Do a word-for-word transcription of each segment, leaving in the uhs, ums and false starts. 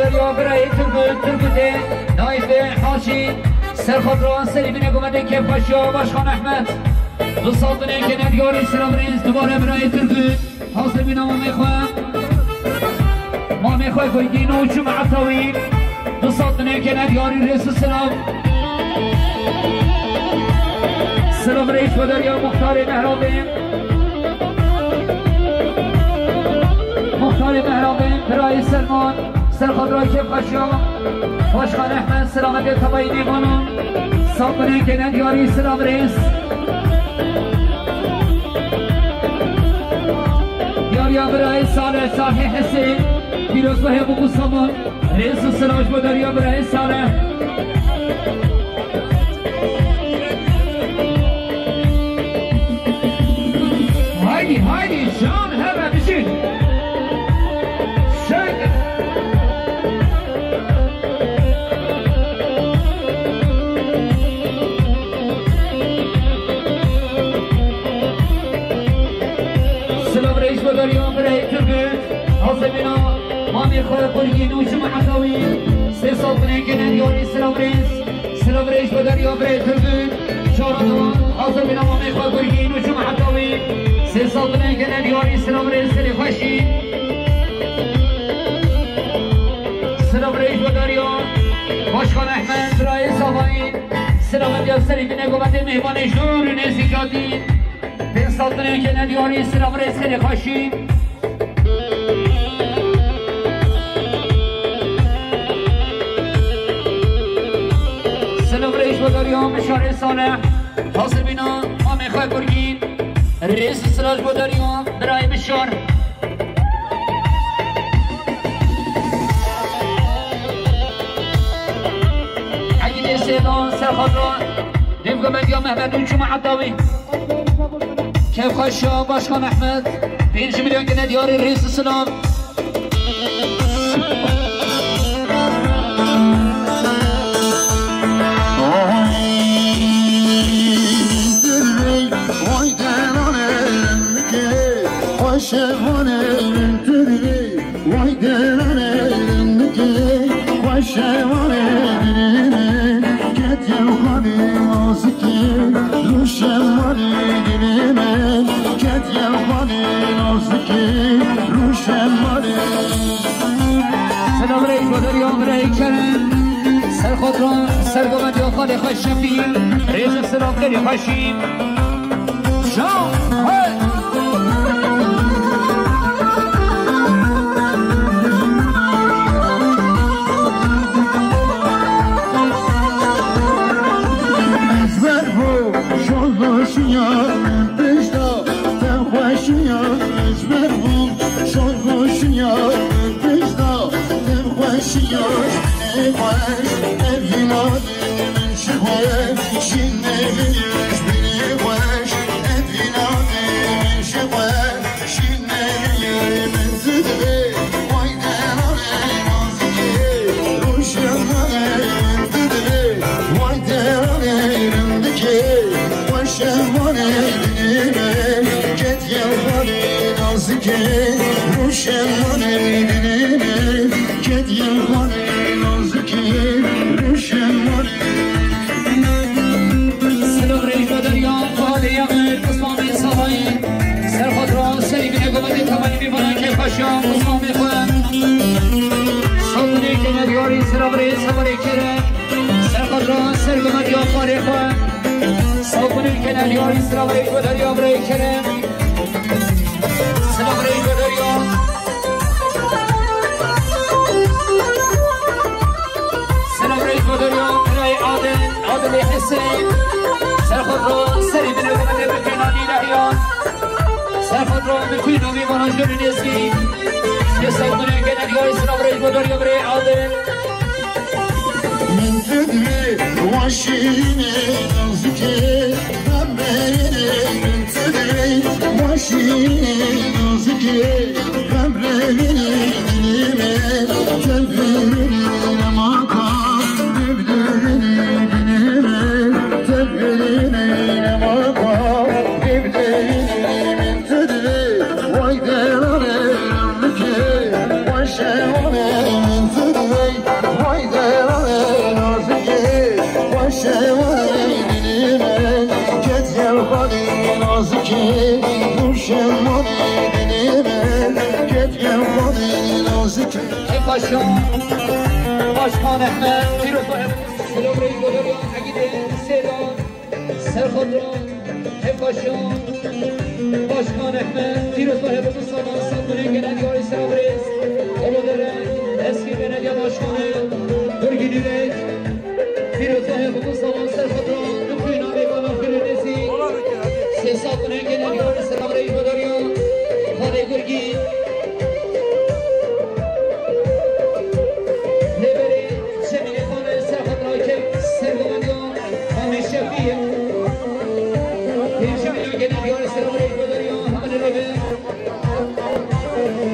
Ya birayê Turgut, Turgutê, Naîfê Haşî, Serxotra, serî binê gumetê kêfxweşiya Başkan Ehmed. Du sal binê kene diyarî silav rêz, dubare birayê Turgut. Hazir bîna mamê xwe. Mamê xwe Gurgîn û çûme heta wî. Du sal binê kene diyarî rêz û silav. Silav rêz bo dariya muxtarê Mehrabê. Muxtarê Mehrabê, birayê Selman, Serxotra kêfxweşiya. Başkan Ehmed, selametê tevayî nêvanan. Sal binê kene diyarî silav rêz. Diyariya birayê Salih, Salih Hesên, pîrozbahê Bûk û Saman. Rêz û silav ji bo dariya birayê Salih. Haydi, haydi, şan hebe bijî. Şek. Silav rêz bo dariya birayê Turgut. Hazir bîna mamê xwe Gurgîn û çûme heta wî. Sê sal binê kene diyarî silav rêz. Silav rêz bo dariya birê Turgut. Çar û duan, hazir bîna mamê xwe Gurgîn û çûme heta wî. Sê sal binê kene diyarî silav rêz, serê xweşî. Silav rêz bo dariya Başkan Ehmed, birayê Zavayî. Silav diya serî binê gumetê mêvanê ji dûr û nêzîkatî. Pênc sal binê kene diyarî silav rêz, serê xweşî. Silav rêz bo dariya Mişarê Salih. Hazir bîna mamê xwe Gurgîn. Rêz û silav bo dariya birayê Mişar. Egîdê Sêdan, Serxotra. Nêvgometiya Mehmet û çûme heta wî. Kêfxweşiya Başkan Ehmed, pêncî milyon kene diyarî rêz û silav. Vay deranê min tu dibî, vay deranê min tu dibî, xweş e wanê dilê min, ketiye xanê nazikê, rûşen wanê dilê min, ketiye xanê nazikê, rûşen wanê. Silav rêz bo dariya birayê Kerem. Serxotra, sergometiya xalê xwe Şefî. Rêz û silav, serê xweşî. Şa, hey! Ez ber bû, şol doşiya, pişta, te xweşiya, ez ber bû, şol doşiya, pişta, te xweşiya, ê xweş, evîna. Şixwe, şînê min yêş binê xweş, evîna min şixwe, şînê min yê min tu dibê, way deranê nazikê, rûşen wanê min tu dibê, way deranê rindikê, xweş e wanê dilê min, ketiye xanê nazikê, rûşen wanê dilê min, ketiye xanê nazikê. Silav rêz bo dariya xalê ya min Osmanê Savayî. Serxotra serî binê gumetê tevayî mêvanan kêfxweşiya Osmanê xwe. Sal binê kene diyarî silav rêz, hevalê Kerem. Serxotra sergometiya xalê xwe. Sal binê kene diyarî silav rêz bo dariya birayê Kerem. Silav rêz bo dariya. Silav rêz bo dariya birayê Adil, Adilê Hesên. Serxotra serî binê gumetê bikîna nîlehiyan. Serxotra bikîna mêvanan ji dûr û nêzîk. Sê sal binê kene diyarî silav rêz bo dariya birayê Adil. Min tu dibê, wa şîrînê nazikê, xemberê min tu dibê, wa şîrînê nazikê, xemberê dilê min, tevbirê nemaka, tevbirê dilê min, tevbirê nemaka, tevbirê min tu dibê, way deranê min dikê, way şewanê min tu dibê. Hêpaşa, Başkan Ehmed, pîroz baye. Selam rey godariya Egîdê Sêda, Serxotra, Hêpaşa, Başkan Ehmed, pîroz baye. Saman Salmanê Genel Yarî Serabirêz, Olodere, Eski Belediye Başkanı, Gurgî Dîlek, Pîroz baye. Saman Serxotra, Nukuyna Rêbana Filinêzî, Sê Salmanê Genel Yarî Serabirêz Godariya, Xalê Gurgî, Lêberê Şemînê Xanê Serxotra Kek Sergomendiya, Amê Şefî, Pêncî Milyon Genel Yarî Serabirêz Godariya, Hemelê Lêbe.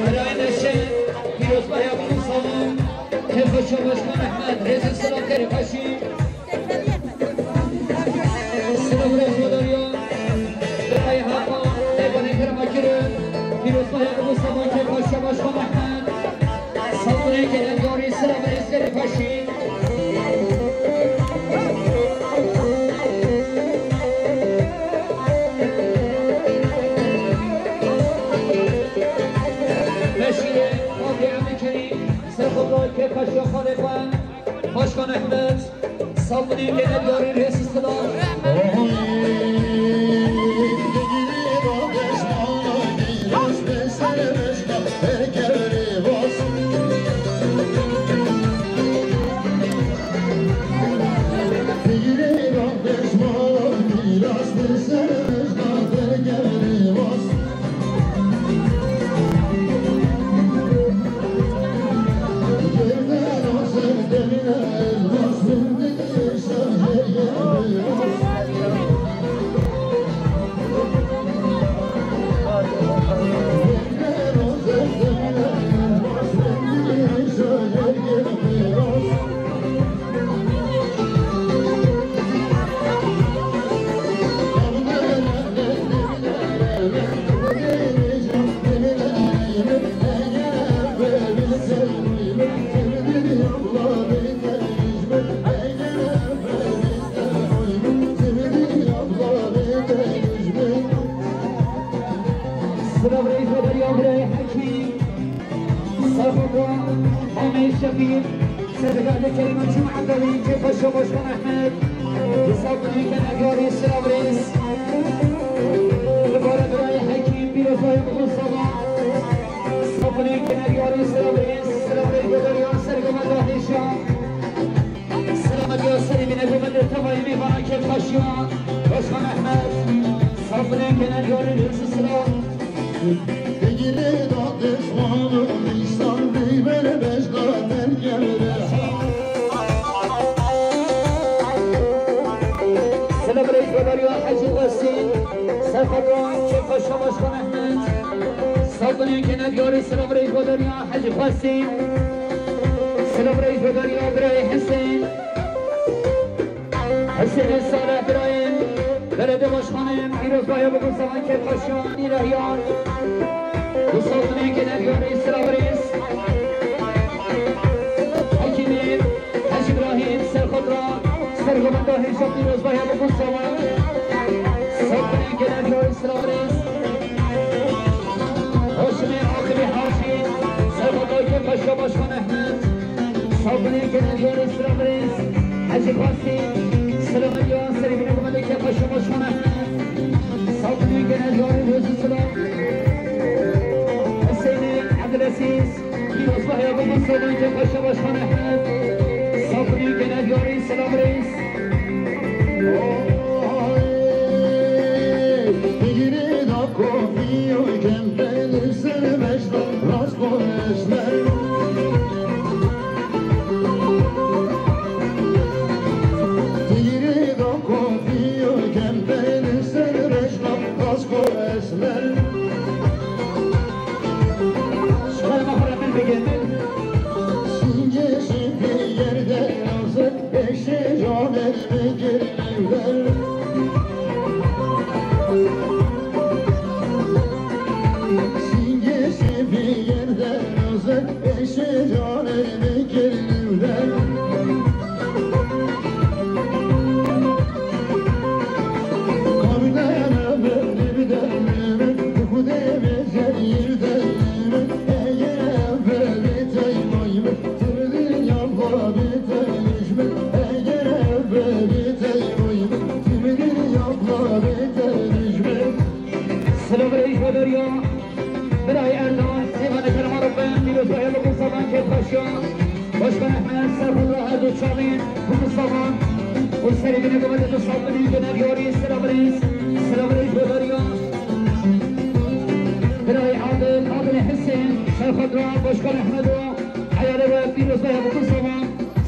Erayê Neşe, pîrozbahiya Bûn Saman, Hêfa Şabaşkan Ehmed, Rêzê Silakerê Xweşî. Silav rêz godariya, birayê Hakan, Lêbanê Kerema Kirin, pîrozbahiya Bûn Saman, Hêfa Şabaşkan Ehmed, Salmanê Genel Yarî, silav rêz Kerê Xweşî. Meşîrê Xalê Emî Kerîm, Serxotra Kêfa Şaxanê xwe, Başkan Ehmed, Salmanê Genel Yarî, Rêzê Silav. Silav rêz godariya birayê Hekîm, Serxotra, Amê Şefî, Serdar Kerîm, Cuma Evdalî, Kêfa Şabaşkan Ehmed, Salmanê Genel Yarî, silav rêz. Li ba re birayê Hekîm, pîrozbahiya Bûn Saman, Salmanê Genel Yarî, silav rêz, silav rêz godariya Sergomenda Hêşa. Selametiya serê bîne, gomendê tevayî mêvana kêfxweşiya Başkan Ehmed, Salmanê Genel Yarî, Rêzê Silav. Digilê da destwana dîsan bîbere bejda terkevde. Silav rêz godariya Hecî Xwesî, Serxotra Kêfa Şabaşkan Ehmed, Salmanê Genel Yarî, silav rêz godariya Hecî Xwesî. Silav rêz godariya birayê Hisên. Hisênê Salih birayê belediye başkanê, pîrozbahiya Bûn Saman, Kêfa Şaxanê Rehyan. Salmanê Genel Yarî, silav rêz. Hekîmê Hecî Îbrahîm, Serxotra, Sergomenda Hêşa, pîrozbahiya Bûn Saman. Salmanê Genel Yarî, silav rêz. Haşimê Aqilî Hacî, Serxotra Kêfa Şabaşkan Ehmed, Salmanê Genel Yarî, silav rêz. Hecî Xwesî, silav ya serê bîne, gomendê Kêfa Şabaşkan Ehmed, Salmanê Genel Yarî, Rêzê Silav. Hisênê Ebdulezîz, pîrozbahiya Bûn Saman, Kêfa Şabaşkan Ehmed, Salmanê Genel Yarî, silav rêz. Şikayê me xwe re min bigin. Singê şîpî yerde nazir, eşê canê min girî ver. Singê şîpî yerde nazir, eşê canê min girî ver. Yine kuvvete tu saldırı yüklener, yori sıra brez, sıra brez, Godarya. Biray Adil, Adil Hüseyin, Serhat Doğan, Başkan Ahmet Doğan, Hayale ve Firoz Bey, bu zaman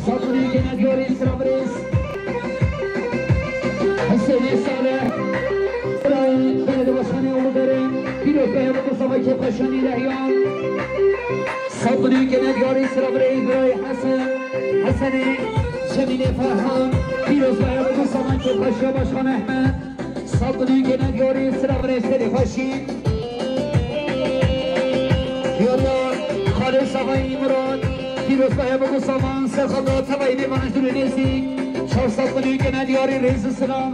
saldırı yüklener, yori sıra brez. Hüseyin Salih, Biray Belediye Başkanı Ulu Dere, Firoz Bey, bu zaman Kepkaşan İlahyan. Saldırı yüklener, yori sıra brez, Biray Hasan, Hasan'ı, Cemile Ferhan, Firoz Bey, bu zaman Kepkaşan Başkan Ahmet. Saldırı gene diyarî silav rê serê xweşî. Diyariya Xalê Savayî Murat. Pîroz Baya Bego Savan, Serxada Tevayî Mêvanê Dûrê Nêzîk. Çar saldırı gene diyarî rêz û silav.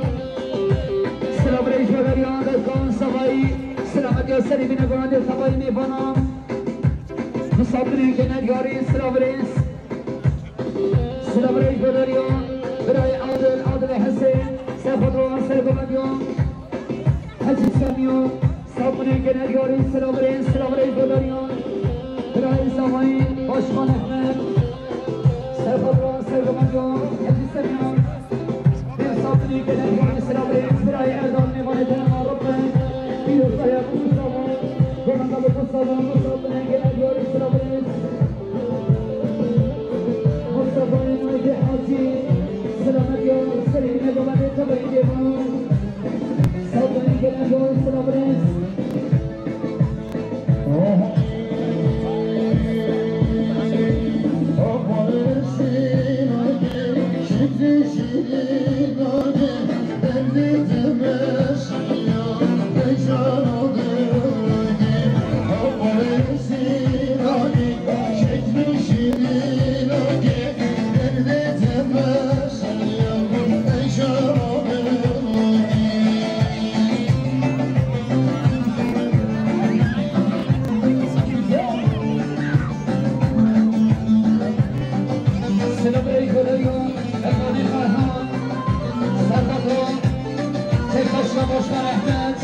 Silav rê ji Weveriyan Dezgan Savayî. Silametiya serê bîne Golandê Tevayî Mêvanan. Misafirê gene diyarî silav rêz. Silav rêz Godariya, birayê Adil, Adilê Hesên, Sefadro, Sergovediya, Hecî Semiya, Sabunê Genelgorî, silav rêz, silav rêz Godariya, birayê Zavayî, Başkan Ehmed, Sefadro, Sergovediya, Hecî Semiya, Sabunê Genelgorî, silav rêz, birayê Erdal, Mêvanê Tenema Rubbe, Pîrozaya Mustafa, Goranda Mustafa, Sabunê Genelgorî, silav rêz. Mustafa'nın Haydi Hacı, selamet ya, selimine dolanı tabayı devam. Saldırı gelen yol sınavınız.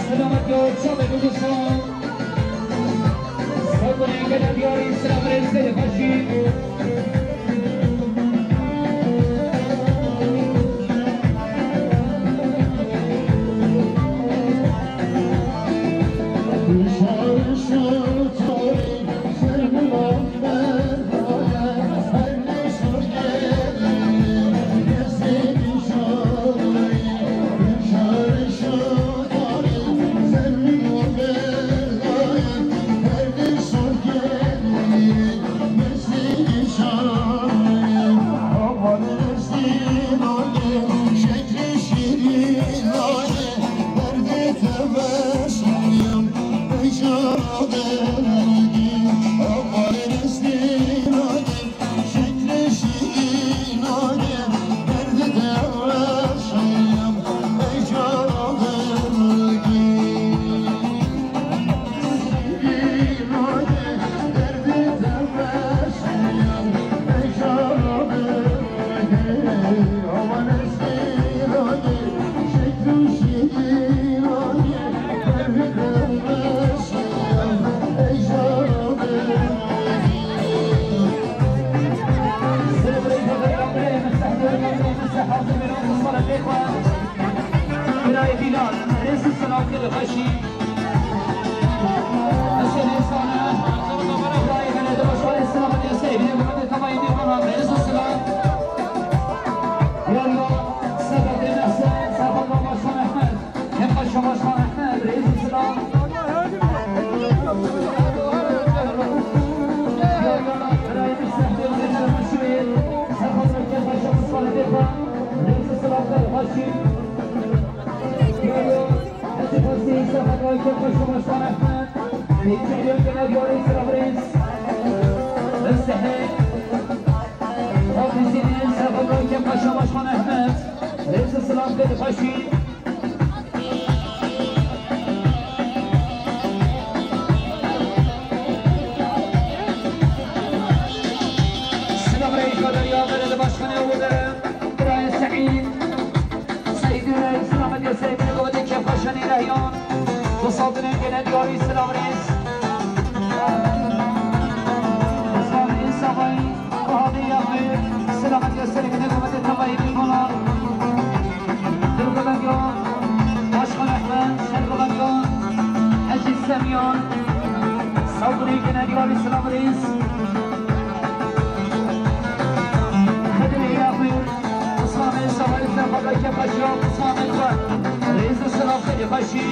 Selamet ya, çavê Kurdistan. Sabunê gele diyarî, silav rêz, serê xweşî. Birayê Bîlal, rêz û silav gelê xweşî. Hesên Hêsane, birayê Belediye Başkanê Silametê Seyîdê, Muhammed Kamayî Dîkana, rêz û silav. Yariya Sedatê Mehsen, Serxan Başkan Ehmed. Hem Paşa Başkan Ehmed, rêz û silav. Rêz û silav. Hecî Fasî, Serxan Başkan Ehmed. Rêz û silav. Hecî Fasî, Serxan Başkan Ehmed. Hecî Fasî, Serxan Başkan Ehmed. Rêz û silav. Silav rêz Godariya, Belediye Başkanı Ulu Dere, Birayê Seîd, Seîdî Reîs, Rahmetli Seîdî Govatê Kêfxweşanî Rehyan, Bosaltinên Genel Yarî, silav rêz. Bosaltinên Savayî, Bahanê Yaxê, Selamet Gösterî, Govatê Tevayî Bîkonan. Xedimê Yaqûb, Osmanê Sawayî, Serxwedayê Kêfxweşiya, Osmanê xwe. Rêz û silav xêrê xweşî.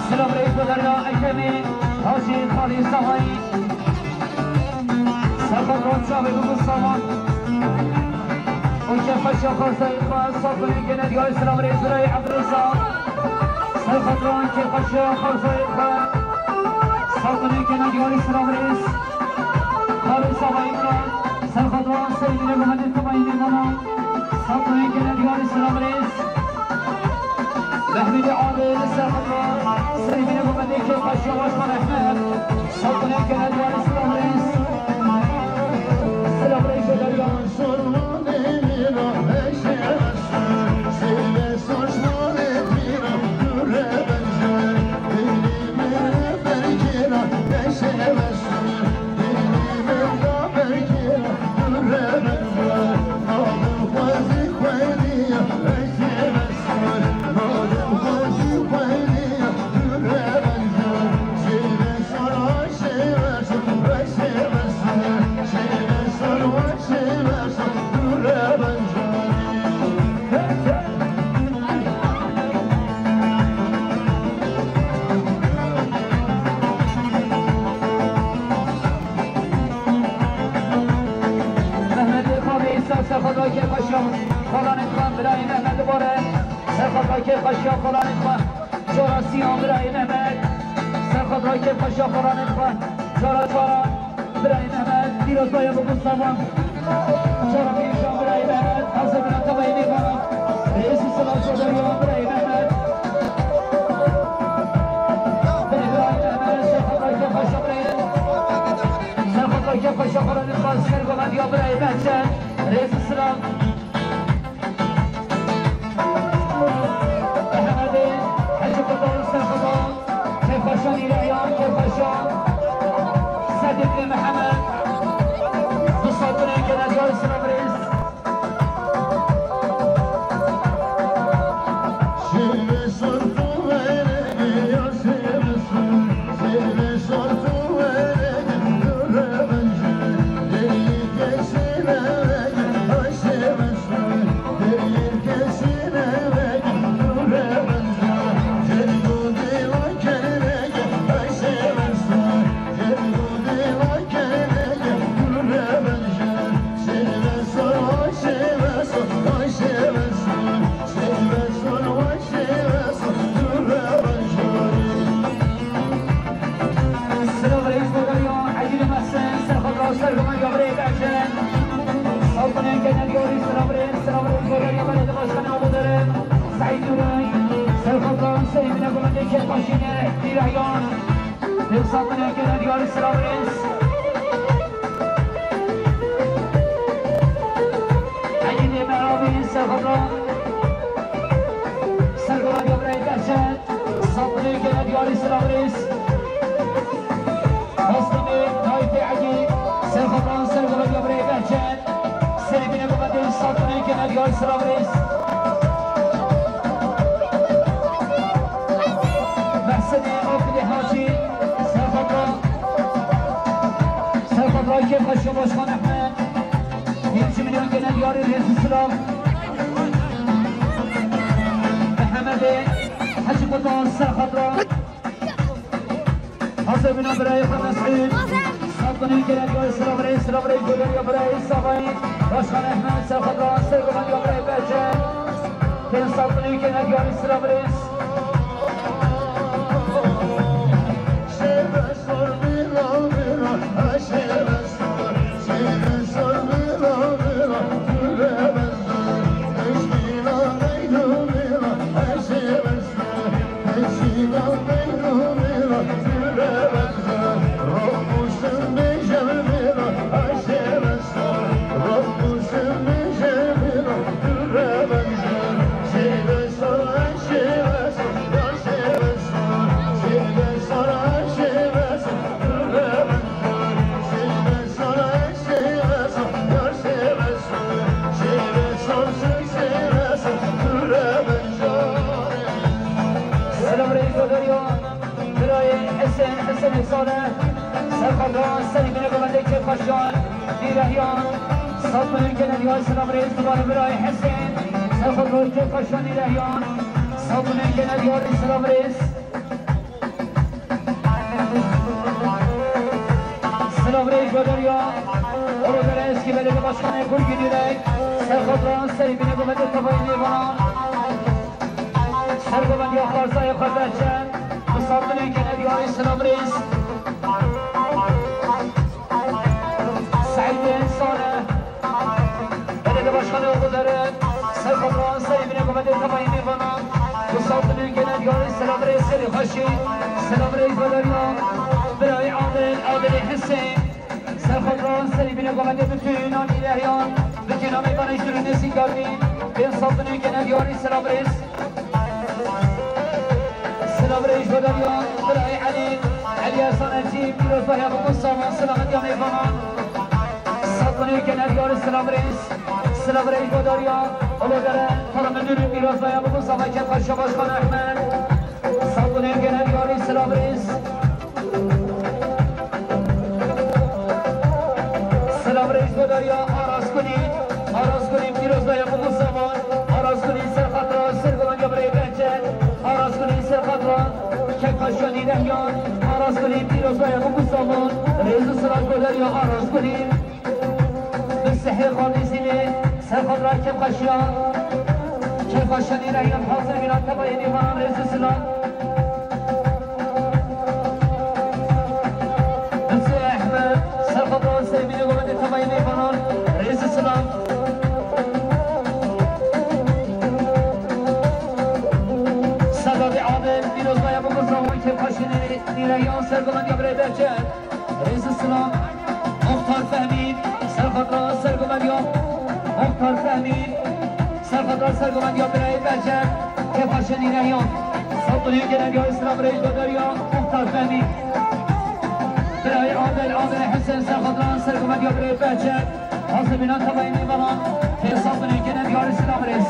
Silav reis Godarya Ekremê, Hacî Xalî Sahayî. Serxwedran çavê bibo savan. Û kêfxweşiya xwezayê xwe, sazanên genediyarê silav reis Birayê Ebdulreza. Serxwedran kêfxweşiya xwezayê xwe, sazanên genediyarê silav reis. Xalî Sahayî Birayê. Serxwedran Seyîdê Muhemedê Tebayî Mêmana. Sazanên genediyarê silav reis. Mehmedê Adil, Serxwedran Seyîdê Muhemedê Kêfxweşiya Başkan Ehmed. Sazanên genediyarê silav reis. Silav reis Godarya. Mehmedê Xalî Îsa, Serxwedayê Kêfxweşiya xalanê xwe, birayê Mehmed Dibare. Serxwedayê Kêfxweşiya xalanê xwe. Cara sîya birayê Mehmed. Serxwedayê Kêfxweşiya xalanê xwe. Cara çara birayê Mehmed. Pîrozbaya bibo savan. Cara pêşa birayê Mehmed. Hazir bina tebayê mêvanan. Rêz û silav Godarya birayê Mehmed. Birê birayê Mehmed. Serxwedayê Kêfxweşiya birayê. Serxwedayê Kêfxweşiya xalanê xwe. Sergovendiya birayê Behçet. Rêz û silav. Mehemedê Hecî Qurban Serxwedayê Kêfxweşiya Îraya, Kêfxweşiya Sedîqê Mihemed. Bi sazanên genediyarê silav reis. Silav reis Godarya, Hecî Mehsen, Serxwedran Sergovendiya birayê Behçet. Sazanên genediyarê silav reis, silav reis Godarya Belediye Başkanı Abu Dere, Seîd Nuray, Serxwedran Seyîdê Govendiya Kêfxweşiya Îraya. Sazanên genediyarê silav reis. Hecî Dê Mehrabî, Serxwedran Sergovendiya birayê Behçet. Sazanên genediyarê silav reis. Aslanê Nayfê Egî, Serxwedran Sergovendiya birayê Behçet. Serê bîne Govendiya sazanên genediyarê silav reis. Mehsenê Akilê Hacî, Serxwedran. Serxwedran Kêfxweşiya Başkan Ehmed. Yirmi milyon genediyarê rêz û silav. Mehemedê Hecî Qurban Serxwedran. Hazir bîne birayê xwe Mesûd. Sazanên genediyarê silav reis, silav reis Godarya birayê Savayî. Başkan Ehmed, Serxwedran Sergovendiya birayê Behçet. Tên sazanên genediyarê silav reis. Hüseyin, Hüseyin Salih, Serhat Doğan, Selim Bine Gomende, Kefkaşan, Nirehyan, Salih Bine Gomende, Silam Reis, Duvarı Biray Hüseyin, Serhat Doğan, Kefkaşan, Nirehyan, Salih Bine Gomende, Silam Reis. Silav Reis Badarya, Olodere eski belediye başkanı Gülgün Yürek, Serhat Doğan, Selim Bine Gomende, Tavayı Nirvana, Sergoven Yakar, Zayıf Haberçe, Musabdin Ülke'ne diyarı Silav Reis. Saîd Salih, Belediye Başkanı Oğuzları, Serhat Doğan, Selim Bine Gomende, Tavayı Nirvana, Musabdin Ülke'ne diyarı Silav Reis, Selim Haşi, Silav Reis Badarya, Biray Adil, Adil Hüseyin, Serhat Doğan, Selim Bine Gomende, bütün Nîrehyan, bütün Amerikan işlerinde Singardi, Musabdin Ülke'ne diyarı Silav Reis. Silav Reis Badarya, Biray Elî, Elî Hasan Ecî, Pîrozbaya Bûk û Saman, Silav Medya Mêvanan. Salih Bine Gomende diyarı Silav Reis, Silav Reis Badarya, Olodere, Tarım Müdürü, Pîrozbaya Bûk û Saman, Kefkaşa Başkanı Ehmed. Salih Bine Gomende diyarı Silav Reis. Silav Reis Badarya, Aras Gulî, Aras Gulî, Pîrozbaya Bûk û Saman, Aras Gulî, Serhat Ra, Sergoven Gabriel Behçet, Aras Gulî, Serhat Ra, Kefkaşa Nîrehyan, Aras Gulî, Pîrozbaya Bûk û Saman, Reis Silav Badarya, Aras Gulî, Bi sihê xwe dîsînê, Serhat Ra, Kefkaşa, Kefkaşa Nîrehyan, hazir bîna Tavayê Nîvanan, Reis Silav. Hüseyin Ehmed, Serhat Doğan, Selim Bine Gomende, Tavayê Nîvanan, Reis Silav. Sedat Adil, Pîrozbaya Bûk û Saman, Kefkaşa Nîrehyan, Sergoven Gabriel Behçet, Reis Silav. Muxtar Fehmî, Serhat Ra, Sergoven Gabriel. Muxtar Fehmî, Serhat Ra, Sergoven Gabriel Behçet, Kefkaşa Nîrehyan. Salih Bine Gomende diyarı Silav Reis Badarya, Muxtar Fehmî. Biray Adil, Adil Hüseyin, Serhat Ra, Sergoven Gabriel Behçet, hazir bîna Tavayê Nîvanan, Salih Bine Gomende diyarı Silav Reis.